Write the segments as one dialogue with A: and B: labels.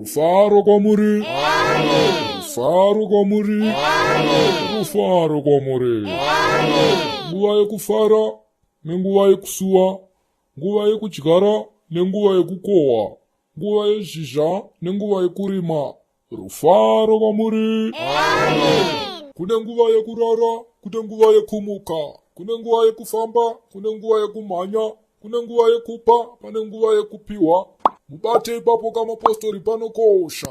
A: Rufaro kwamuri. Rufaro kwamuri. Rufaro kwamuri. Nguva yekufara nenguva yekusuwa, nguva yekudyara nenguva yekukohwa, nguva yezhizha nenguva yekurima. Rufaro kwamuri. Kune nguva yekurara, kune nguva yekumuka, kune nguva yekufamba, kune nguva yekumhanya, kune nguva yekupa, pane nguva yekupiwa. Mubate ipapo kamapostori panokosha.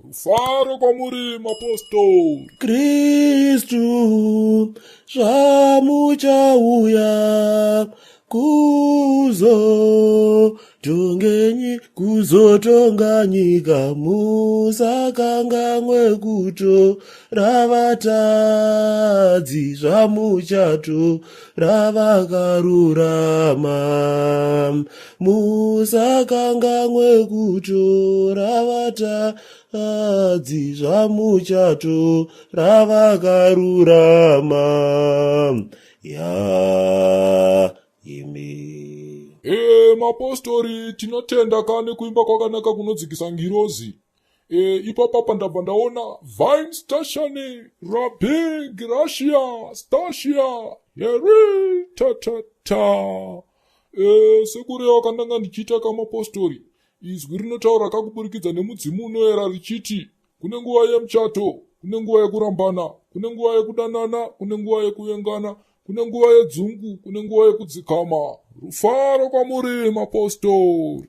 A: Rufaro kwamuri mapostori.
B: Kristu zvamuchauya kuzotongenyi kuzotonga nyika musakanganwe kutora vatadzi zvamuchatora vakarurama musakanganwe kutora vatadzi zvamuchatora vakarurama ya imi.
A: E, mapostori tinotenda kane kuimba kwakanaka kunodzikisa ngirozi. E, ipapa ndabva ndaona Vine Station Rabig Russia Stasia Heri ta ta ta. E, sekureva kandanga ndichiita kamapostori izwi rinotaura kakuburikidza nemudzimu unoera richiti kune nguva yemuchato, kune nguva yekurambana, kune nguva yekudanana, kune nguva yekuvengana, kune nguva yedzungu, kune nguva yekudzikama. Rufaro kwamuri mapostori.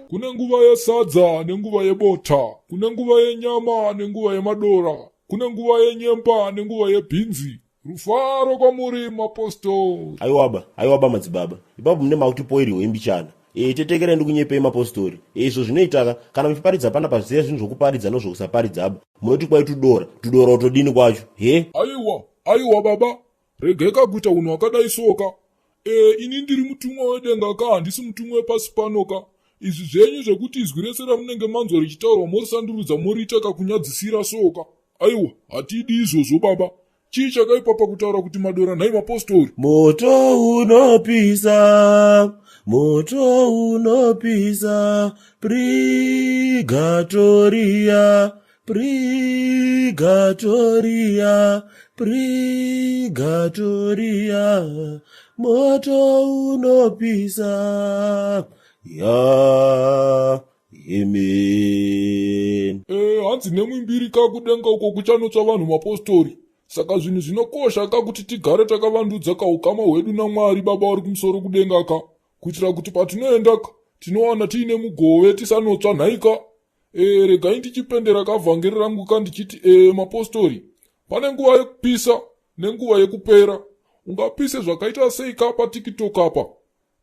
A: Kune nguva yesadza nenguva yebota, kune nguva yenyama nenguva yemadora, kune nguva yenyemba nenguva yebhinzi. Rufaro kwamuri mapostori.
B: Aiwaba, aiwaba madzibaba. Ipapo mune makutipoiriwo imbichana. E, tetekerai ndikunyepei mapostori. E, izvo zvinoitaka kana muchiparidza panapa zviziva zvinhu zvokuparidza nozvokusaparidzaba. Munoti kwai tudora, tudora utodini kwacho? He?
A: Aiwa, aiwa baba, regeka kuita unhu hwakadai soka. E, ini ndiri mutumwa wedenga ka, handisi mutumwa wepasi pano ka. Izvi zvenyu zvekuti izwi rese ramunenge manzwa richitaurwa morisandurudza moriita kakunyadzisira soka. Aiwa, hatidi izvozvo baba. Chii chakaipa pakutaura kuti madora nhai mapostori?
B: Moto unopisa, moto unopisa, prigatoria, prigatoria, prigatoria, moto unopisa, ya amen.
A: E, hanzi nemuimbiri ka kudenga uko kuchanotsva vanhu mapostori. Saka zvinhu zvinokosha ka kuti tigare takavandudza kaukama hwedu naMwari Baba vari kumusoro kudenga ka, kuitira kuti patinoenda ka tinowana tiine mugove tisanotsva nhaika. E, regai ndichipendera kavhangeri rangu ka ndichiti e, mapostori, pane nguva yekupisa nenguva yekupera. Ungapise zvakaita sei ka paTiktok apa?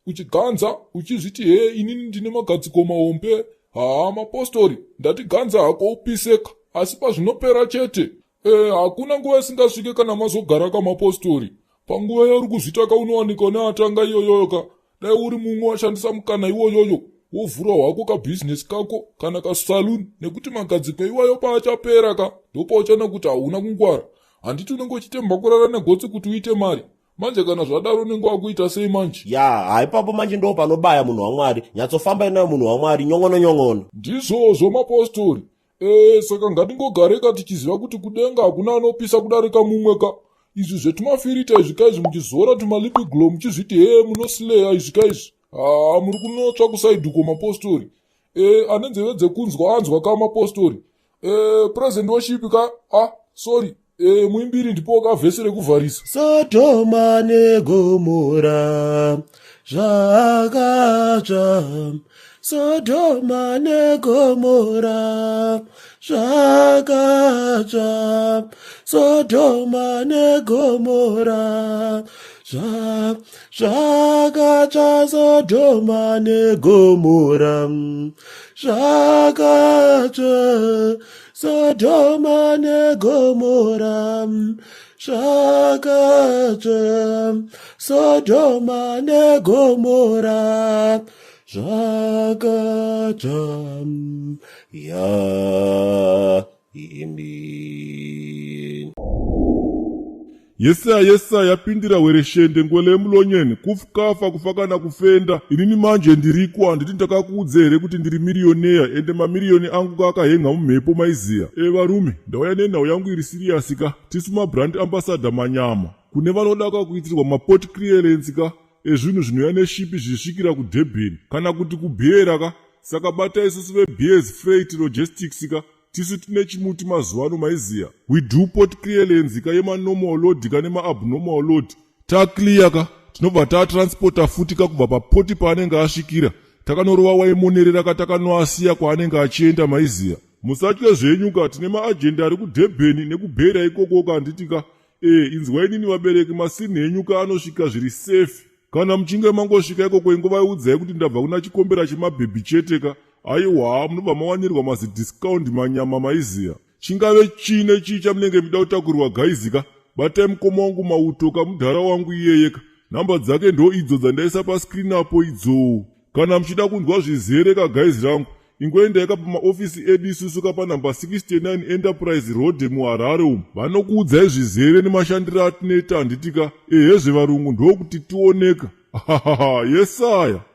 A: Uchiganza uchizviti hee inini ndine magadziko mahombe. Haa mapostori, ndati ganza hako upiseka, asi pazvinopera chete. E, hakuna nguva isingasvike kana mazogara kamapostori. Panguva yauri kuzvita ka unowanikwa neatanga iyoyoyo ka. Dai uri mumwe washandisa mukana iwoyoyo wovhura hwako kabhizinesi kako kana kasaluni, nekuti magadziko iwayo paachapera ka ndopauchaona kuti hauna kungwara. Handiti unenge uchitemba kurara negotsi kuti uite mari. Manje kana zvadaro unenge wakuita sei manje?
B: Ya, haipapo manje ndo panobaya munhu waMwari. Nyatsofamba inayo munhu waMwari, nyongono nyongono.
A: Ndizvozvo mapostori. E, saka ngatingogareka tichiziva kuti kudenga hakuna anopisa kudarika mumwe ka. Izvi zvetumafirita izvi kaizvi muchizora tumalipi glow muchizviti hee munosileya izvi kaizvi. Haa muri kunotsva kusaiduko mapostori. E, ane nzeve dzekunzwa anzwa ka mapostori. E, present worship ka, ah, sorry. E, muimbiri ndipo ka vhesi rekuvharisa.
B: Sodoma neGomora zvakatsva, Sodoma neGomora zvakatsva, Sodoma neGomora zvakatsva, Sodoma neGomora zvakatsva, Sodoma neGomora zvakatsva, Sodoma neGomora zvakatsva. Ya imi.
A: Yesaya yesaya yapindira wereshende ngwele yemulonyeni kufkafa kufa kana kufenda. Inini manje ndiriko handiti ndakakuudza here kuti ndiri mirioneya ende mamiriyoni angu ka akahenga mumhepo maiziya. E varume ndauya nenhau yangu iri siriyasi ka tisu mabrand ambassador manyama. Kune vanoda ka kuitirwa maport clearance ka ezvinhu zvinouya neshipi zvichisvikira kuDurban kana kuti kuBeira ka saka batai isusu veBeers Freight Logistics ka tisu tine chimuti mazuva ano maiziya. We do port clearance ka yemanormal load ka nemaabnormal load. Taclear ka tinobva tatransporta futi ka kubva papoti paanenge asvikira takanorova waimonerera ka takanoasiya kwaanenge achienda maiziya. Musatye zvenyu ka tine maajenti ari kuDurban nekuBeira ikoko ka handiti ka e inzwai nini vabereki masini henyu ka anosvika zviri safe. Kana muchinge mangosvika ikoko ingovaiudzai kuti ndabva kuna chikombera chemabhebhi chete ka aiwa munobva mawanirwa mazidiscount manyama maiziya. Chingave chine chii chamunenge muchida kutakurirwa guys ka batai mukoma wangu mauto kamudhara wangu iyeye ka nhamba dzake ndo idzo dzandaisa pascreen apo idzo. Kana muchida kunzwa zvizere ka guys rangu ingoendai ka pamaofisi edu isusu ka panhamba 69 Enterprise Road muHarare umu vanokuudzai zvizere nemashandiro atinoita handiti ka ehezve varungu ndokuti tioneka. Yesaya.